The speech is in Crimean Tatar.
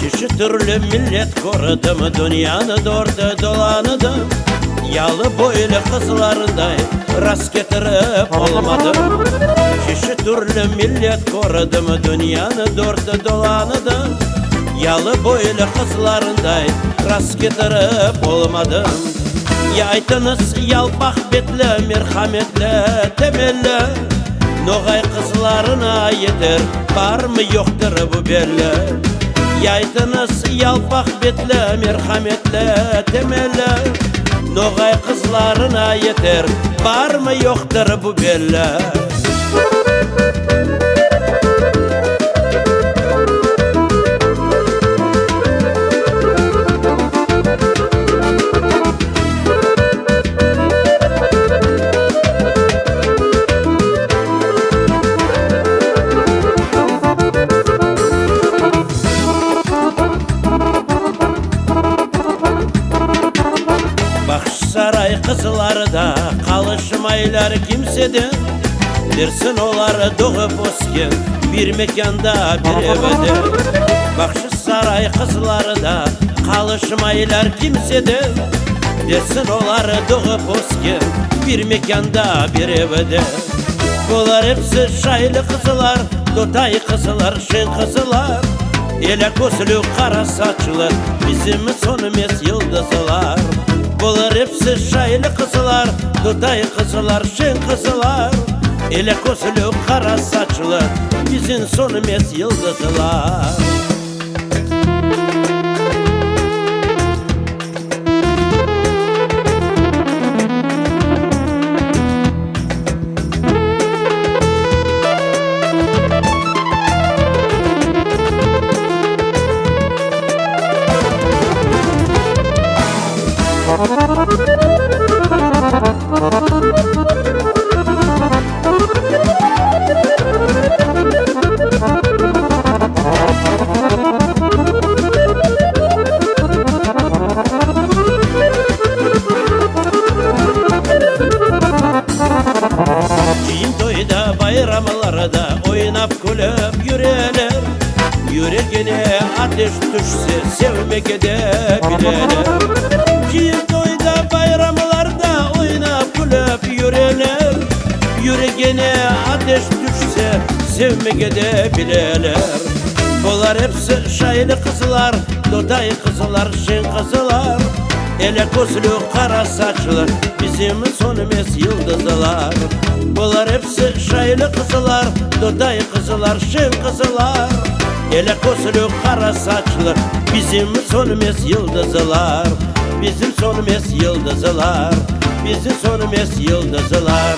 Çeşit türlü millet kördim, Dünyanı dört dolandım, Yalı boylu qızlarday Rast ketirip olmadım. Çeşit türlü millet kördim, Dünyanı dört dolandım, Yalı boylu qızlarday Rast ketirip olmadım. Ya aytıñız, yalpaq betli, Merhametli, temelli, Noğay qızlarına yeter Barmı, yoqtır bu belli? Ya aytıñız, yalpaq betli, Merhametli, temelli, Noğay qızlarına yeter Barmı, yoqtır bu belli? Bağçasaray qızları da qalışmaylar kimseden, Dersin olar doğıp ösken bir mekânda, bir evde. Bağçasaray qızları da qalışmaylar kimseden, Dersin olar doğıp ösken bir mekânda, bir evde. Bular episi şaylı qızlar, totay qızlar, şeñ qızlar, Elâ közlü, qara saçlı, bizim sönmez yıldızlar. Bular episi şaylı qızlar, totay qızlar, şeñ qızlar, Elâ közlü, qara saçlı, bizim sönmez yıldızlar. Cıyın toyda, bayramlarda oynap külip yüreler, Yüregine ateş tüşse, sevmege de bileler. Cıyın toyda, bayramlarda oynap külip yüreler, Yüregine ateş tüşse, sevmege de bileler. Bular episi şaylı qızlar, totay qızlar, şeñ qızlar, Elâ közlü, qara saçlı, bizim sönmez yıldızlar. Bular episi şaylı qızlar, totay qızlar, şeñ qızlar, Elâ közlü, qara saçlı, bizim sönmez yıldızlar. Bizim sönmez yıldızlar, bizim sönmez yıldızlar.